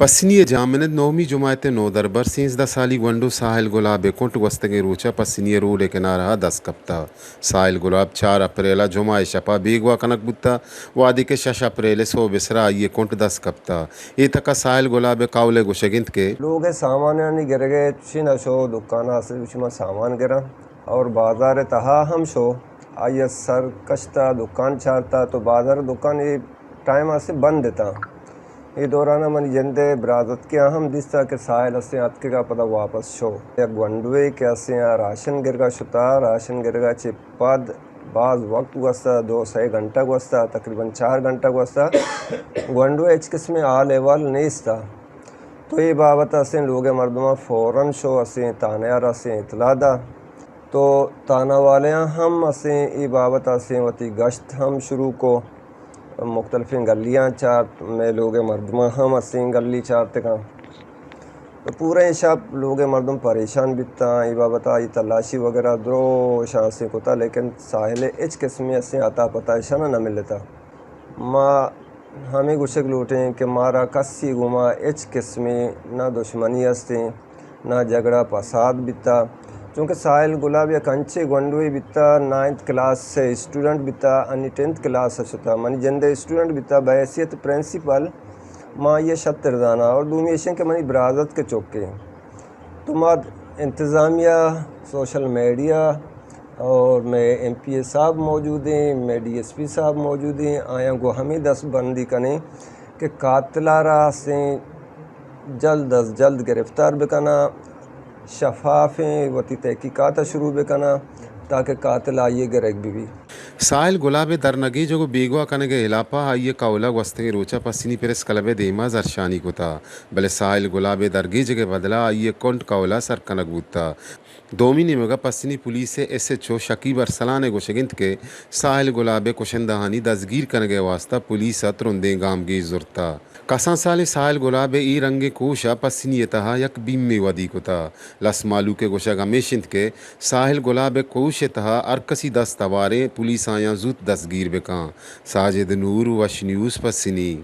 پسنی ءِ جہمنند نومی جماعت ءِ نودربر سیزدہ سالی گونڈو ساحل گلاب ءِ کنٹ گوستگیں روچ ءَ پسنی ءِ روڈ ءِ کنارہ ءَ دست کپتہ۔ ساحل گلاب چار اپریل ءَ جمعہ ءِ شپ ءَ بیگواہ کنگ بوتہ، وہدے کہ شش اپریل ءِ سہب ءِ سرا آئی ءِ کنٹ دست کپتہ۔ اے تک ءَ ساحل گلاب ءِ قول ءِ گوشگ انت کہ لوگ ءِ سامانانی گرگ ءَ چشیں نہ شو، دکان ءَ آسے چشیں ما سامان گراں اور بازار ءِ تہا ہم شو، آئی ءَ سر کشتہ، دکان چارتہ، تو بازار ءُ دکان اے ٹائم ءَ آسے بند اتاں۔ اے دوران ءَ منی جند ءِ برازتکیاں ہم دیستہ کہ ساحل آسے اتکگا پدا واپس شو۔ یک گونڈوے کہ آسے آ راشن گرگا شتہ، راشن گرگا چہ پد باز وقت گوستہ، دو سئے گھنٹہ گوستہ، تقریباً چار گھنٹہ گوستہ، گونڈو ءَ ہچ قسمیں حال احوال نیستہ۔ تو اے بابت ءَ آسے لوگ ءِ مردماں فوراً شو آسے تھانہ ءَ را آسے اطلاع دا۔ تو تھانہ والیاں ہم آسے اے بابت ءَ آسے وتی گشت ہم شروع کو، مختلفیں گلیاں چارت، مئے لوگ ءِ مردماں ہم آسے گلی چارتگاں۔ تو پوریں شپ لوگ ءِ مردم پریشان بیتاں، اے بابت ءَ آئی تلاشی وغیرہ دروشاں آسے کتا، لیکن ساحل ءِ ہچ قسمیں آسے اتا پتا اشانا نہ ملتا۔ ما ہمے گوشگ لوٹیں کہ مارا کسی گوما ہچ قسمیں نہ دشمنی ہستیں، نہ جھگڑا پساد بیتا، چونکہ ساحل گلاب یک انچیں گونڈوے بیتا، نائنتھ کلاس ءِ اسٹوڈنٹ بیتا، انی ٹینتھ کلاس ءَ شتا، منی جند ءِ اسٹوڈنٹ بیتا، بحیثیت پرنسپل ما آئی ءَ شتر زاناں اور دومی ایشیں کہ منی برازتک ءِ چکے۔ تو ما انتظامیہ، سوشل میڈیا اور مئے ایم پی اے صاحب موجود ہیں، مئے ڈی ایس پی صاحب موجود ہیں، آیاں گوں ہمے دست بندی کنیں کہ قاتل ءَ را آسیں جلد از جلد گرفتار بکناں، شفافیں وتی تحقیقات ءَ شروع بکناں تاکہ قاتل آئی ءَ گرگ بہ بی۔ ساحل گلاب ءِ درنگیجگ ءُ بیگواہ کنگ ءِ ہلاپ ءَ آئی ءِ قول ءَ گوستگیں روچ ءَ پسنی پریس کلب ءِ دیما زھرشانی کتہ، بلے ساحل گلاب ءِ درگیجگ ءِ بدل ءَ آئی ءِ کنٹ قول ءَ سر کنگ بوتہ۔ دومی نیمگ ءَ پسنی پولیس ءِ ایس ایچ او شکیب ارسلان ءِ گوشگ انت کہ ساحل گلاب ءِ کشندہانی دزگیر کنگ ءِ واستہ پولیس ءَ ترندیں گامگیج زرتہ۔ کسان سالیں ساحل گلاب ءِ اے رنگیں کوش ءَ پسنی ءِ تہا یک بیمے ودی کتہ۔ لس مھلوک ءِ گوشگ ہمیش انت کہ ساحل گلاب ءِ کوش ءِ تہا ہرکسی دست ہواریں، پولیس آیاں زوت دستگیر بکاں۔ ساجد نور، وش نیوز، پسنی۔